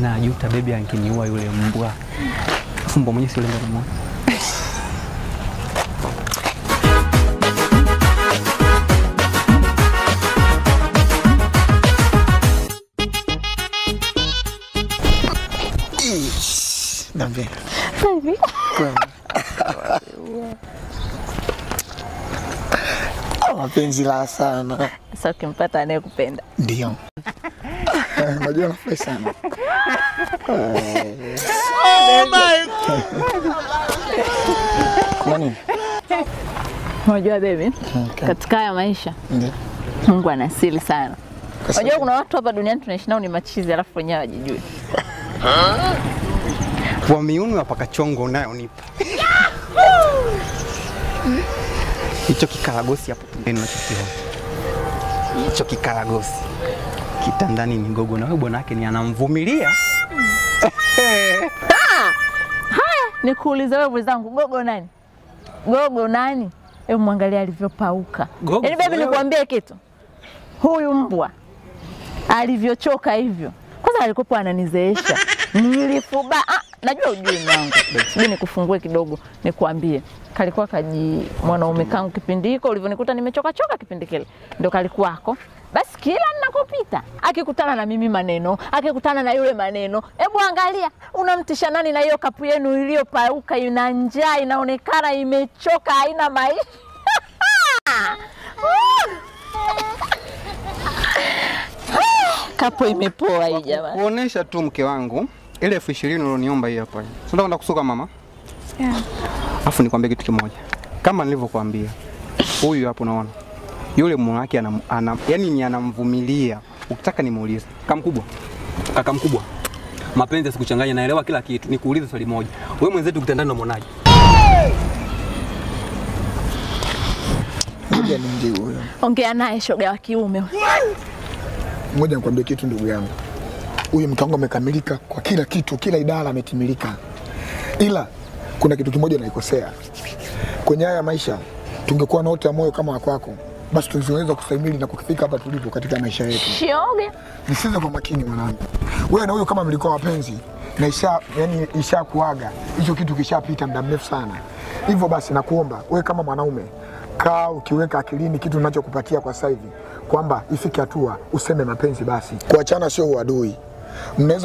Na juta baby angeniua yule mbwa. Fumbo mwenyewe si yule mbwa. Niambie. Baby. Mapenzi la sana. Sasa ukimpata anayekupenda. Ndio. Unajua nafurahi sana. Oh my God. Nani? Unajua baby, katika haya maisha ndio Mungu ana siri sana. Unajua kuna watu hapa duniani tunaishi nao ni machizi alafu wenyewe hawajijui. Kwa miuno ya paka chongo unayonipa. Hicho kikaragosi hapo pembeni unachokiona. Hicho kikaragosi. Kitandani ni gogo na wewe bwana yake ni anamvumilia. Haya, nikuulize wewe mwenzangu, gogo nani? Gogo nani? Hebu muangalie alivyopauka. Yaani baby nikwambie kitu. Huyu mbwa alivyochoka hivyo. Kwanza alikuwa ananizeesha. Nilifuba. Najua ujui mwanangu. Sijui nikufungue kidogo nikuambie. Kalikuwa kaji mwanaume kangu kipindi hiko ulivyonikuta nimechoka choka kipindi kile. Ndio kalikuwako. Basi kila ninakopita akikutana na mimi maneno, akikutana na yule maneno. Hebu angalia unamtisha nani na hiyo kapu yenu iliyopauka, ina njaa, inaonekana imechoka, haina maisha. Kapu imepoa hii jamani. Kuonesha tu mke wangu ile 20,000 ulioniomba hii hapa. Sasa kwenda kusuka mama? Yeah. Afu nikwambie kitu kimoja. Kama nilivyokuambia. Huyu hapo unaona. Yule mume wake ana yani ni anamvumilia. Ukitaka nimuulize. Kaka mkubwa. Kaka mkubwa. Mapenzi yasikuchanganye, naelewa kila kitu. Nikuulize swali moja. Wewe mwenzetu kitandani unamwonaje? Ngoja nimjibu huyo. Ongea naye shoga wa kiume. Ngoja nikwambie kitu ndugu yangu. Huyu mke wangu amekamilika kwa kila kitu, kila idara ametimilika. Ila kuna kitu kimoja naikosea. Kwenye haya maisha tungekuwa na wote moyo kama wako, basi tungeweza kustahimili na kufika hapa tulipo katika maisha yetu. Shoga, nisize kwa makini mwanangu. Wewe na huyu kama mlikuwa wapenzi na isha yani isha kuaga, hicho kitu kishapita muda mrefu sana. Hivyo basi nakuomba wewe kama mwanaume kaa ukiweka akilini kitu ninachokupatia kwa sasa hivi kwamba ifike hatua useme mapenzi basi. Kuachana sio uadui. Mnaweza